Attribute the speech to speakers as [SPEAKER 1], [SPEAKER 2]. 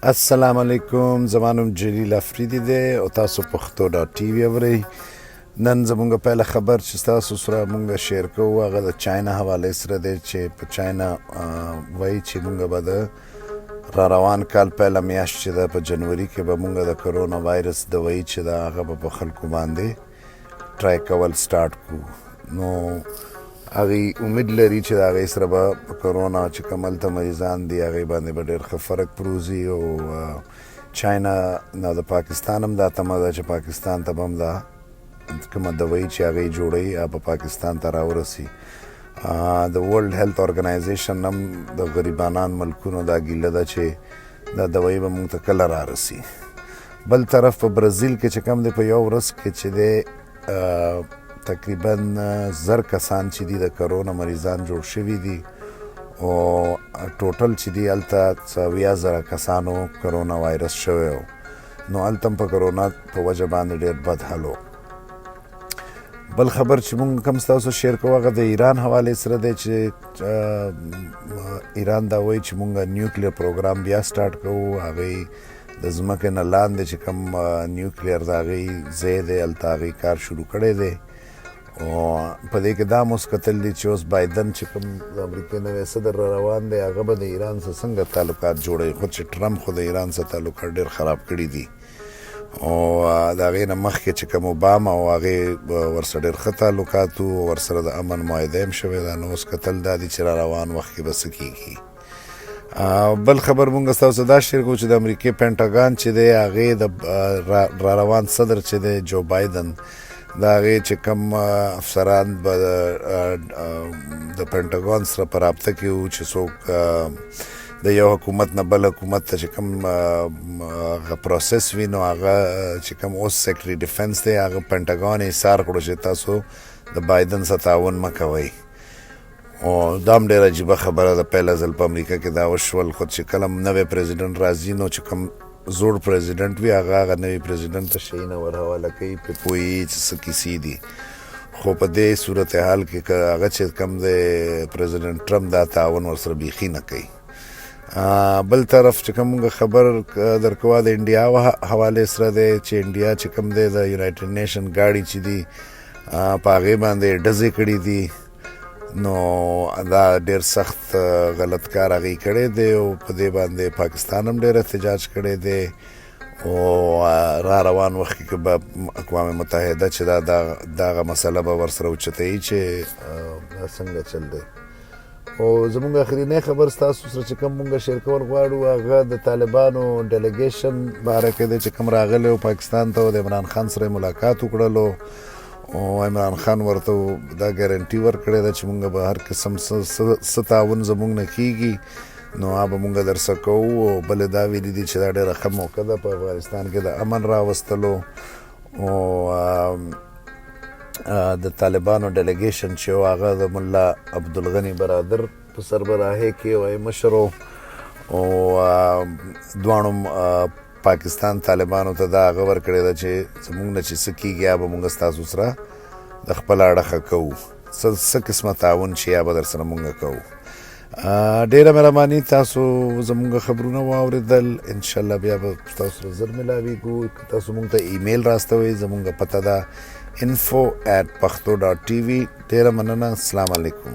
[SPEAKER 1] السلام علیکم، زما نوم جلیل افریدي دی او تاسو پښتو ډاټ ټي وي اورئ. نن زمونږ پهله خبر چې تاسو سره مونږ شیر کوو، هغه د چاینا حواله سره دی چې په چاینا وایي چې مونږ به د را روان کال پهله میاشت چې ده، په جنوري کې به مونږ د کرونا وایرس دوایي چې ده، هغه به په خلکو باندې try کول سٹارټ کو. نو هغې امید لري چې د هغې سره به په کرونا چې کوم هلته مریضان دي، هغې باندې به ډېر ښه فرق پروځي. او چاینا نه د پاکستان هم دا تمه ده چې پاکستان ته به هم دا کومه دوایي چې هغې جوړوي، هغه به پاکستان ته راورسي. د World Health Organization هم د غریبانان ملکونو دا ګیله ده چې دا دوایي به موږ ته کله رارسي. بل طرف په برازیل کې چې کوم دی، په یو ورځ کې چې دی، تقریبا 1000 کسان چې دي، د کرونا مریضان جوړ شوي دي او total چې دی، هلته 70,000 کسانو کرونا وایرس شوی و. نو هلته هم په کرونا په وجه باندې ډېر بد حال و. بل خبر چې مونږ کم ستاسو share کوو، هغه د ایران حوالې سره دی چې ایران دا وایي چې مونږ nuclear program بیا سٹارټ کوو. هغې د ځمکې نه لاندې چې کوم nuclear د هغې ځای دی، هلته هغې کار شروع کړی دی. او په دې کې دا مو کتل دي چې اوس بایدن چې کوم د امریکې نوی صدر را روان دی، هغه به د ایران سره څنګه تعلقات جوړوي، خو چې ټرمپ خو د ایران سره تعلقات ډېر خراب کړي دي. او د هغې نه مخکې چې کوم اوباما او هغې ورسره ډېر ښه تعلقات وو، ورسره د امن معاهده هم شوې ده. نو اوس کتل دا دي چې را روان وخت کې به څه کېږي. بل خبر مونږ تاسو دا share کوو چې د امریکې پنټاګان چې دی، هغې د را روان صدر چې دی، جو بایدن، د هغې چې کوم افسران به د پنټاګون سره په رابطه کې وو، چې څوک د یو حکومت نه بل حکومت ته چې کوم هغه process وي، نو هغه چې کوم اوس secretary defence دی، هغه پنټاګون یې ایسار کړو چې تاسو د بایدن سره تعاون مه کوئ. او دا هم ډېره عجیبه خبره ده، پهله ځل په امریکا کې دا وشول. خو چې کله نوی president راځي، نو چې کوم زوړ president وي، هغه نوي president ته شیونه ورحواله کوي، په پوهېږي چې څه کیسې دي. خو په دې صورتحال کې که هغه چې کوم دی، president ټرمپ دا تعاون ورسره بیخي نه کوي. بل طرف چې کوم خبر درکوه، د انډیا حواله سره دی چې انډیا چې کوم دی، د United Nation ګاډي چې دي، په هغې باندې ډزې کړې دي. نو دا ډیر سخت غلط کار هغې کړی دی او په دې باندې پاکستان هم ډیر احتجاج کړی دی. او را روان وخت کې به اقوام متحده چې دا دغه مسله به ورسره اوچتوي چې دا څنګه چل دی. او زمونږ اخرینی خبر ستاسو سره چې کوم مونږ share کول غواړو، هغه د طالبانو delegation باره کې دی چې کوم راغلی و پاکستان ته او د عمران خان سره ملاقات وکړلو. او عمران خان ورته دا ګارنټي ورکړې ده چې مونږ به هر قسم څه تعاون زمونږ نه کیږي، نو هغه به مونږ درسره کوو. او بل دا ویلي دي چې دا ډېره ښه موقع ده په افغانستان کې د امن راوستلو. او د طالبانو delegation چې هغه د ملا عبدالغني برادر په سربراهۍ کې وای مشر او دواړو پاکستان طالبانو ته دا هغه ورکړې ده چې زمونږ نه چې څه کېږي، یا به مونږ ستاسو سره د خپل اړخه کوو، څه قسمه تعاون چې یا به در سره مونږ کوو. ډیره مهرباني، تاسو زمونږ خبرونه واورېدل. انشاءالله بیا به تاسو سره زر ملاویږو. که تاسو مونږ ته ایمیل راستوئ، زمونږ پته ده info@pashto.tv. ډیره مننه، السلام علیکم.